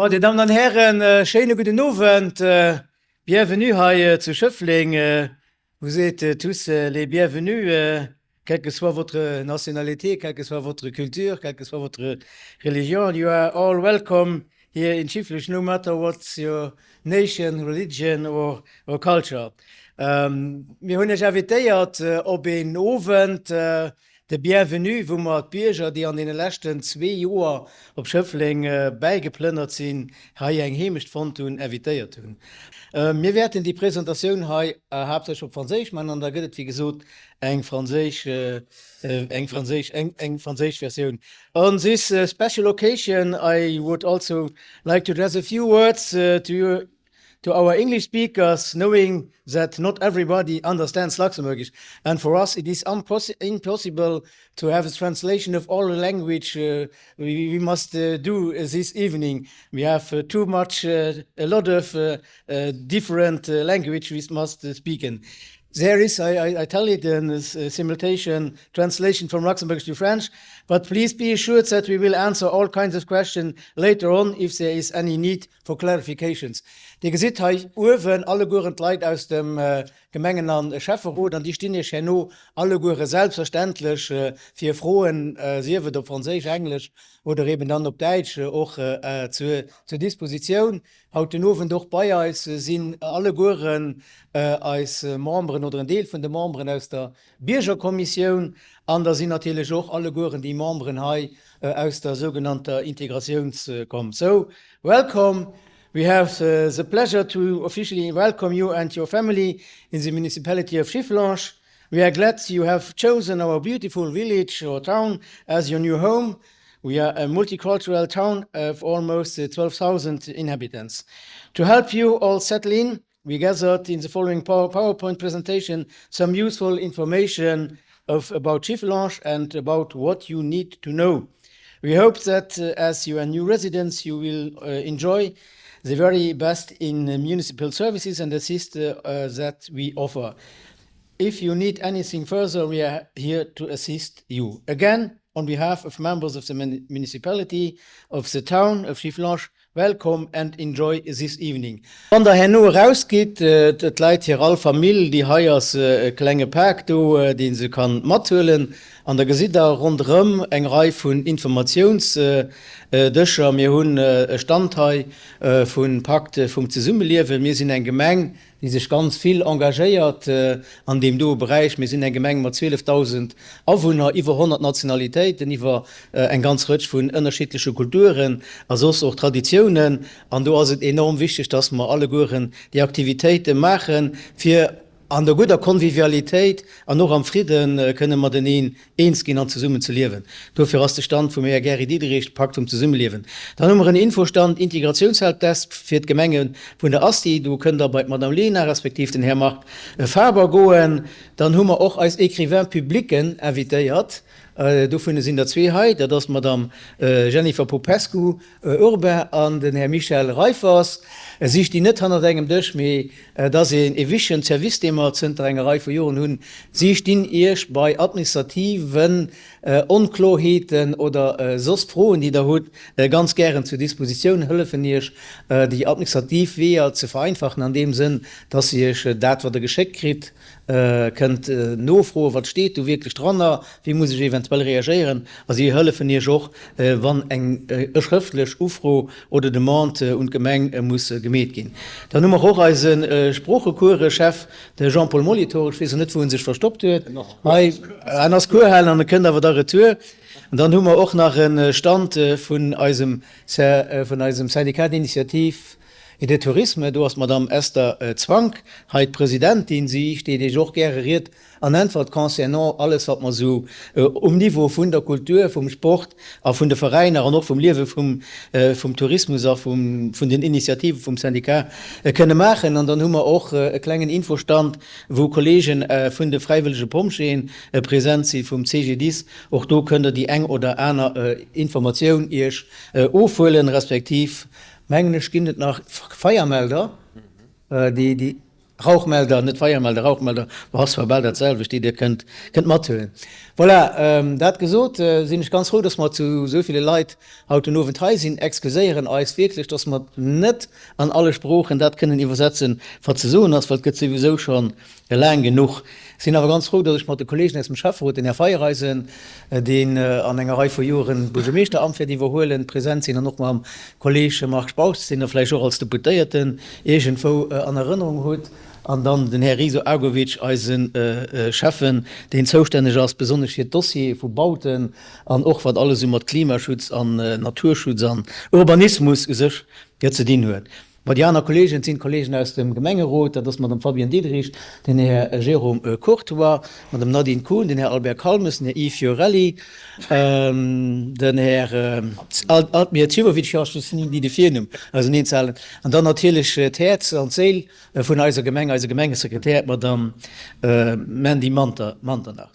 Bon, Dir Dammen an Hären, schéine gudden Owend. Bienvenue hei zu Schëffleng. Vous êtes tous les bienvenus, quelle que soit votre nationalité, quelle que soit votre culture, quelle que soit votre religion. You are all welcome here in Schifflech, no matter what's your nation, religion or, or culture. Mir hunn Iech invitéiert op een Owend, De Bienvenue, wou mer d'Bierger, déi an deene leschten zwee Joer op Schëffleng bäigeplënnert sinn, hei eng Heemecht fonnt hunn, invitéiert hunn. Mir wäerten déi Presentatioun hei haaptsächlech op Franséisch maachen an da gëtt et, wéi gesot, eng franséisch, eng franséisch, eng franséisch Versioun. On this special occasion, I would also like to address a few words to you, To our English speakers, knowing that not everybody understands Luxembourgish, and for us it is impossible to have a translation of all the language we must do this evening. We have too much, a lot of different language we must speak in. There is, I tell it, a simultaneous translation from Luxembourgish to French, but please be assured that we will answer all kinds of questions later on if there is any need For clarifications, Dir gesitt hei uewen allegueren d'Leit aus dem Gemengen a Schäfferot an déi stinn Iech herno alleguere selbstverständlech fir Froen, sief et op Franséisch, Englesch oder eben dann op Däitsch, och zur Dispositioun. Haut den Owend och bei eis sinn allegueren eis Memberen oder en Deel vun de Memberen aus der Biergerkommissioun an da sinn natierlech och allegueren déi Memberen hei aus der sougenannter Integratiounskom. So, welcome. We have the pleasure to officially welcome you and your family in the municipality of Schifflange. We are glad you have chosen our beautiful village or town as your new home. We are a multicultural town of almost 12,000 inhabitants. To help you all settle in, We gathered in the following PowerPoint presentation some useful information of about Schifflange and about what you need to know. We hope that as you are new residents, you will enjoy the very best in municipal services and assist that we offer. If you need anything further, we are here to assist you. Again, on behalf of members of the municipality of the town of Schifflange, Welcome and enjoy this evening. Wann der herno eraus gitt, et läit hir all Famill déi hei ass e klenge Pak do, deen se kann mathuelen an da gesitt der ronderëm eng Rei vun Informatiounsdëscher. Mir hunn e Stand hei vun Pakt vum Zesummeliewen. Mir sinn eng Gemeng, déi sech ganz vill engagéiert an deem doe Beräich. Mir sinn eng Gemeng mat 12.000 Awunner, iwwer 100 Nationalitéiten, iwwer eng ganz Rëtsch vun ënnerschiddleche Kulturen a soss och Traditiounen. An do ass et enorm wichteg, dass mer allegueren déi Aktivitéite maachen, fir an der gudder Convivialitéit an och am Fridde kënne mateneen eens ginn an zesummen ze liewen. Dofir ass de Stand vum Här Gary Diderich, Pakt vum Zesummeliewen. Dann hu mer en Infostand Integratiounshelpdesk fir d'Gemenge vun der Asti. Do kënnt der bei d'Madame Lena respektiv den Här Marc Faber goen. Dann hu mer och eis Écrivains publics invitéiert. Dovun sinn der zwee hei, dat ass d'Madame Jennifer Popescu Urbain an den Här Michel Reiffers. Si stinn net hannert engem Dësch, mee et ass een e wichtegen Service, dee mer zënter enger Rei vu Joren hunn. Si stinn Iech bei administrativen Onkloheeten oder soss Froen, déi Der hutt, ganz gären zur Dispositioun, hëllefen Iech, déi administrativ Weeër ze vereinfachen an deem Sënn, dass se Iech dat, wat Der geschéckt kritt, kënnt nofroen, wat steet do wierklech dranner, wéi muss ech eventuell reagéieren, a si hëllefen Iech och, wann eng schrëftlech Ufro oder Demande un d'Gemeng muss gemeet ginn. Dann hu mer och eise Sproochecours-Chef, de Jean-Paul Molitor, ech weess och net, wou en sech verstoppt huet, hei, en ass Cours halen an e kënnt awer da retour. An dann hu mer och nach e Stand vun eisem Syndicat d'initiative Et de Tourisme, do ass d'Madame Esther Zwank hei d'Presidentin. Si steet Iech och gäre Ried an Äntwert concernant alles, wat mer esou um Niveau vun der Kultur, vum Sport a vun de Veräiner an och vum Liewe vum Tourismus a vun den Initiative vum Syndicat kënne maachen. An dann hu mer och e klengen Infostand, wou Kollegen vun de fräiwëllege Pompjeeën present si vum CGDIS. Och do kënnt Der déi eng oder aner Informatioun Iech ofhuelen, respektiv Mengen ech ginn et nach Feiermelder, déi, déi. Rauchmelder, net Feiermelder, Rauchmelder, ma ass zwar bal dat selwecht, déi Dir kënnt kënnt mathuelen. Voilà, dat gesot, sinn ech ganz frou, dass mer zu esou ville Leit haut den Owend hei sinn. Excuséieren eis wierklech, dass mer net an alle Sproochen dat kënnen iwwersetzen, wat ze soen ass, well et gëtt souwisou scho laang genuch. Sinn awer ganz frou, dass ech mat de Kollegen aus dem Schäfferot, den Här Feiereisen, deen an enger Rei vu Joren d'Buergermeeschteramt wäert iwwerhuelen, present sinn an och mam Kolleg Marc Spautz, deen Der vläicht och als Deputéierten iergendwou an Erënnerung hutt, an dann den Här Rizo Agovic, eise Schäffen, deen zoustänneg ass besonnesch fir d'Dossiere vu Bauten an och wat alles esou mat Klimaschutz an Naturschutz an Urbanismus u sech ze dinn huet. Ma déi aner Kolleegen, et sinn d'Kolleegen aus dem Gemengerot, dat ass d'Madame Fabienne Diederich, den Här Jérôme Courtoy, d'Madame Nadine Kuhn, den Här Albert Calmes, den Här Yves Fiorelli, den Här Admir Civovic, jo, ech weess ni de Virnumm auserneenzehalen, an dann natierlech d'Häerz an d'Séil vun eiser Gemeng, eise Gemengesekretär, d'Madame Mandy Manternach.